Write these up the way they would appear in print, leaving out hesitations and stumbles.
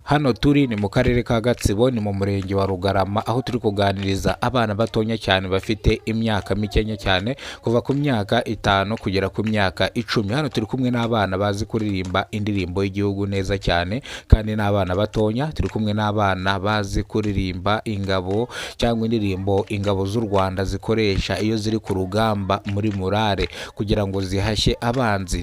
Hano turi ni mu karere ka Gatsibo, ni mu murenge wa Rugarama, aho turi kuganiriza abana batonya cyane bafite imyaka mikenya cyane, kuva ku myaka 5 kugera ku myaka 10. Hano turi kumwe n'abana bazi kuririmba indirimbo y'igihugu neza cyane, kandi n'abana batonya. Turi kumwe n'abana bazi kuririmba ingabo cyangwa indirimbo ingabo z'u Rwanda zikoresha iyo ziri ku rugamba muri murare kugira ngo zihashye abanzi.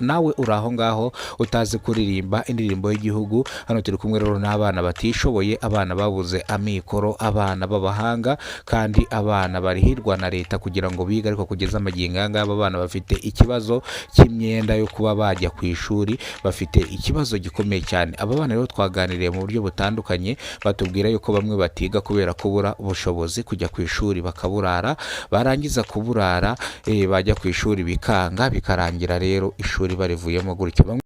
Nawe uri aho ngaho utazi kuririmba indirimbo y'igihugu, hano turi kumwe rero n'abana batishoboye, abana babuze amikoro, abana b'abahanga, kandi abana barihirwa na leta kugira ngo bige, ariko kugeza amagingo aya ngaya aba bana bafite ikibazo cy'imyenda yo kuba bajya ku ishuri, bafite ikibazo gikomeye cyane. Aba bana rero twaganiriye mu buryo butandukanye, batubwira yuko bamwe batiga kubera kubura ubushobozi, kujya ku ishuri bakaburara, barangiza kuburara bajya ku ishuri bikanga, bikarangira rero ishuri barivuyemo gutyo. Bamwe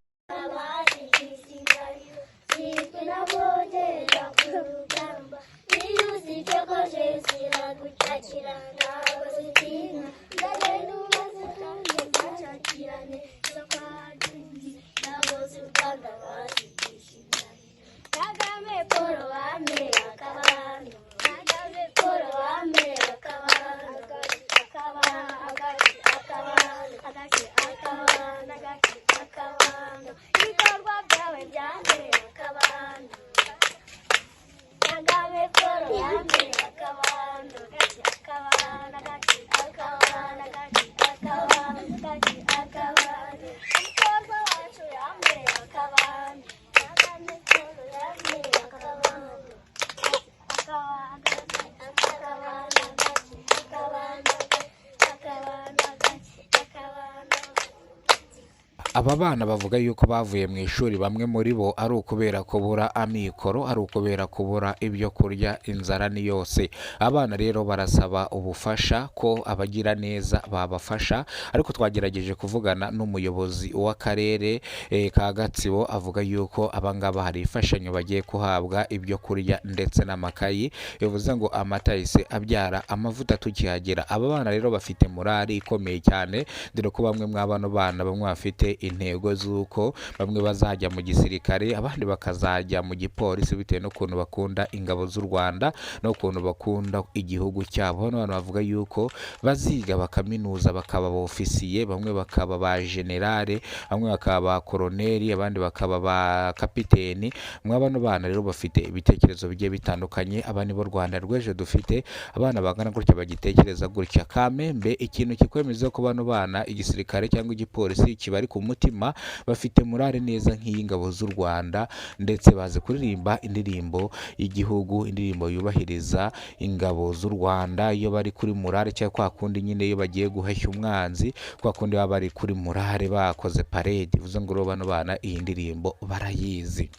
Aba bana bavuga yuko bavuye mu ishuri, bamwe muri bo ari ukubera kubura amikoro, ari ukubera kubura ibyo kurya, inzara ni yose. Abana rero barasaba ubufasha ko abagira neza babafasha, ariko twagerageje kuvugana n'umuyobozi w'akarere ka Gatsibo, avuga yuko abangaba hari imfashanyo bagiye kuhabwa, ibyo kurya ndetse n'amakayi, bivuze ngo amata yahise abyara amavuta tukihagera. Aba bana rero bafite morali ikomeye cyane, dore ko bamwe mwa bano bana bamwe bafite intego z'uko bamwe bazajya mu gisirikare, abandi bakazajya mu gipolisi, bitewe n'ukuntu bakunda ingabo z'u Rwanda n'ukuntu bakunda igihugu cyabo. Hano abantu bavuga yuko baziga bakaminuza, bakaba ba ofisiye, bamwe bakaba ba generale, bamwe bakaba ba koroneri, abandi bakaba ba kapiteni. Mwa bano bana rero bafite ibitekerezo bigiye bitandukanye. Aba ni bo Rwanda rw'ejo dufite, abana bangana gutya bagitekereza gutya. Kamembe, ikintu kikwemeza ko bano bana igisirikare cyangwa igipolisi kibari ku mutima, bafite murare neza nk'iy'ingabo z'u Rwanda, ndetse bazi kuririmba indirimbo y'igihugu, indirimbo yubahiriza ingabo z'u Rwanda iyo bari kuri murare, cyangwa kwa kundi nyine iyo bagiye guhashya umwanzi, kwa kundi baba bari kuri murare bakoze parade. Bivuze ngo rero bano bana iyi ndirimbo barayizi.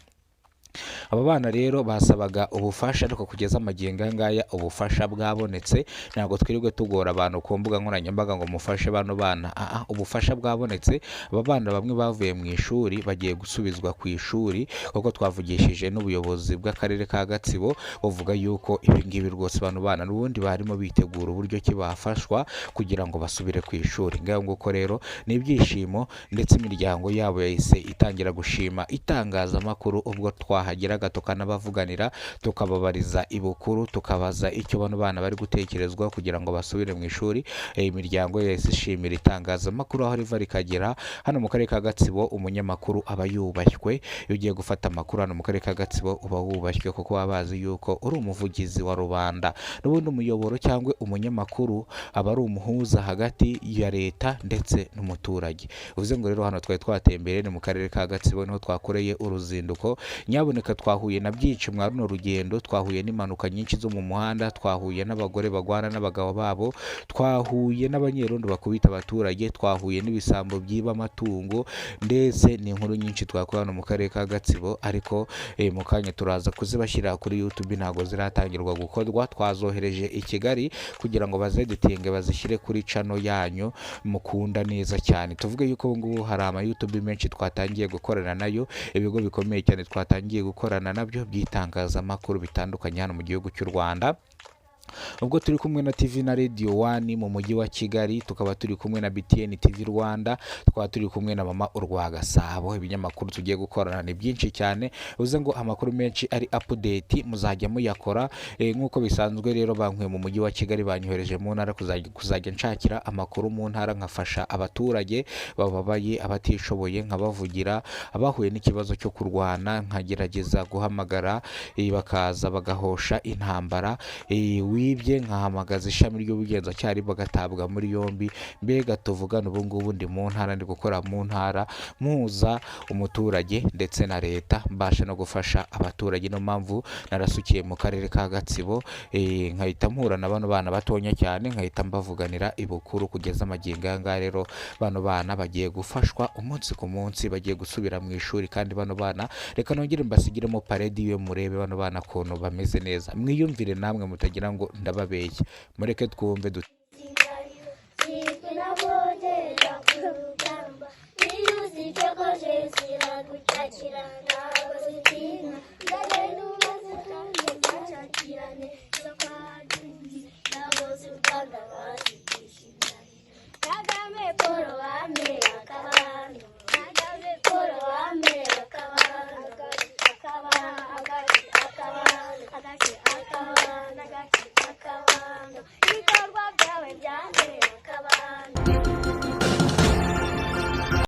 Aba bana rero basabaga ubufasha, ariko kugeza amagingo aya ngaya ubufasha bwabonetse. Ntabwo twirirwe tugora abantu ku mbuga nkoranyambaga ngo mufashe bano bana. Ubufasha bwabonetse. Aba bana bamwe bavuye mu ishuri bagiye gusubizwa ku ishuri, kuko twavugishije n'ubuyobozi bw'akarere ka Gatsibo, buvuga yuko ibi ngibi rwose bano bana n'ubundi barimo bitegura uburyo ki bafashwa kugira ngo basubire ku ishuri. Ngaho nguko rero ni ibyishimo, ndetse imiryango yabo yahise itangira gushima itangazamakuru ubwo twaha twahageraga tukanabavuganira, tukababariza ibukuru, tukabaza icyo bano bana bari gutekerezwa kugira ngo basubire mu ishuri. Imiryango yose ishimira itangazamakuru aho riva rikagera. Hano mu karere ka Gatsibo umunyamakuru aba yubashywe. Iyo ugiye gufata amakuru hano mu karere ka Gatsibo uba wubashywe, kuko baba bazi yuko uri umuvugizi wa rubanda. N'ubundi umuyoboro cyangwa umunyamakuru aba ari umuhuza hagati ya leta ndetse n'umuturage. Bivuze ngo rero hano twari twatembereye ni mu karere ka Gatsibo, niho twakoreye uruzinduko. Nyaboneka twahuye na byinshi mwa runo rugendo, twahuye n'impanuka nyinshi zo mu muhanda, twahuye n'abagore bagwana n'abagabo babo, twahuye n'abanyerondo bakubita abaturage, twahuye n'ibisambo byiba amatungo, ndetse n'inkuru nyinshi twakuye hano mu karere ka Gatsibo. Ariko mu kanya turaza kuzibashyira kuri YouTube, ntabwo ziratangirwa gukorwa, twazohereje i Kigali kugira ngo bazeditinge bazishyire kuri channel yanyu mukunda neza cyane. Tuvuge yuko ubu ngubu hari ama YouTube menshi twatangiye gukorana nayo, ibigo bikomeye cyane twatangiye gukorana nabyo by'itangazamakuru bitandukanye hano mu gihugu cy'u Rwanda. Ubwo turi kumwe na TV na Radio 1 mu mujyi wa Kigali, tukaba turi kumwe na BTN TV Rwanda, tukaba turi kumwe na Mama Urwagasabo. Ibinyamakuru tugiye gukorana ni byinshi cyane, bivuze ngo amakuru menshi ari update muzajya muyakora. Nk'uko bisanzwe rero bankuye mu mujyi wa Kigali banyohereje mu ntara kuzajya nshakira amakuru mu ntara, nkafasha abaturage bababaye, abatishoboye nkabavugira, abahuye n'ikibazo cyo kurwana nkagerageza guhamagara, bakaza bagahosha intambara, wibye nkahamagaza ishami ry'ubugenzacyaha bagatabwa muri yombi. Mbega tuvugana ubu ngubu ndi mu ntara, ndi gukora mu ntara, mpuza umuturage ndetse na leta, mbasha no gufasha abaturage. Niyo mpamvu narasukiye mu karere ka Gatsibo, nkahita mpura na bano bana batonya cyane, nkahita mbavuganira ibukuru. Kugeza amagingo aya ngaya rero bano bana bagiye gufashwa umunsi ku munsi, bagiye gusubira mu ishuri. Kandi bano bana reka nongere mbasigiremo paredi yo murebe bano bana ukuntu bameze neza, mwiyumvire namwe mutagira ngo ndababeshya. Mureke twumve dute. Kagame Paul wame akabando, Kagame Paul wame akabando, akabando, akabando, akabando, akabando, akabando.